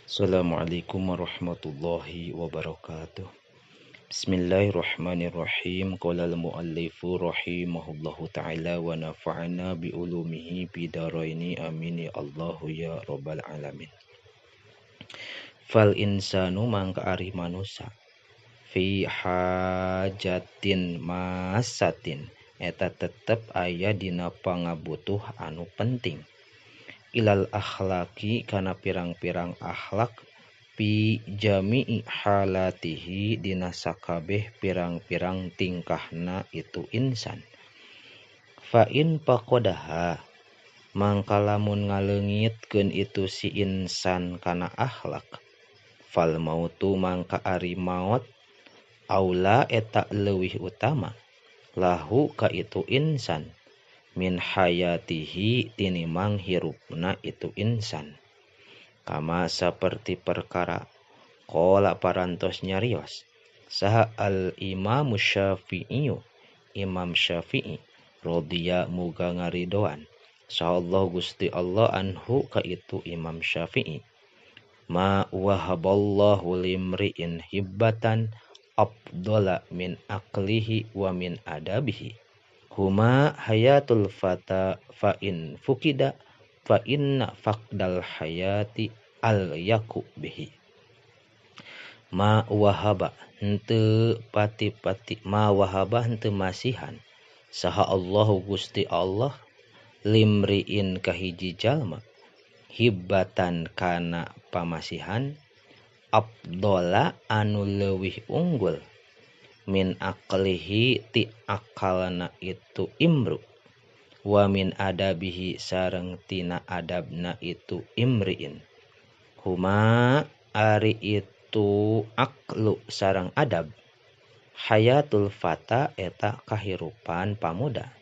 Assalamualaikum warahmatullahi wabarakatuh. Bismillahirrahmanirrahim. Qala al-muallifu rahimahullahu ta'ala wa nafa'ana bi ulumihi bidaraini amin ya Allahu ya rabbal alamin. Fal insanu mangka ari manusa fi hajatin masatin eta tetep aya dina pangabutuh anu penting. Ilal akhlaki kana pirang-pirang akhlak fi jami'i halatihi dina sakabeh pirang-pirang tingkahna itu insan. Fa in faqadaha mangka lamun ngaleungitkeun itu si insan kana akhlak, fal mautu mangka ari maot aula eta leuwih utama lahu ka itu insan min hayatihi tinimang hirupna itu insan. Kama saperti perkara qala parantos nyarios saha al Imam Syafi'i, Imam Syafi'i radhiya muga ngaridoan saha Allah Gusti Allah anhu ka itu Imam Syafi'i, ma wahaballahu limri'in hibbatan afdala min aqlihi wa min adabihi huma hayatul fata fa in fukida fa inna faqdal hayati al yaku bihi. Ma wahaba henteu pati-pati, ma wahaba henteu masihan saha Allahu Gusti Allah limriin kahiji jalma hibbatan kana pamasihan afdala anu leuwih unggul min aqlihi ti akalna itu imru wa min adabihi sareng tina adabna itu imriin. Huma ari itu aklu sareng adab hayatul fata eta kahirupan pamuda.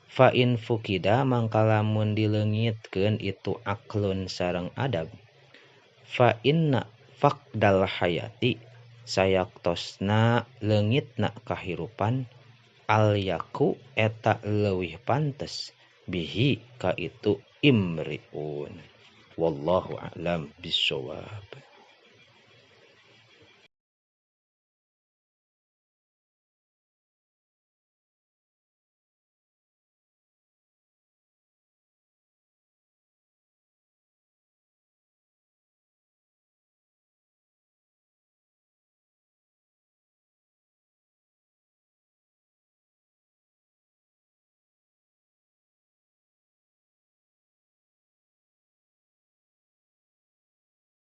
Fa in fukida mangka lamun dileungitkeun itu aklun sareng adab, fa inna faqdal hayati sayaktosna leungitna kahirupan al yaku eta leuwih pantes bihi ka itu imriun. Wallahu a'lam bissawab.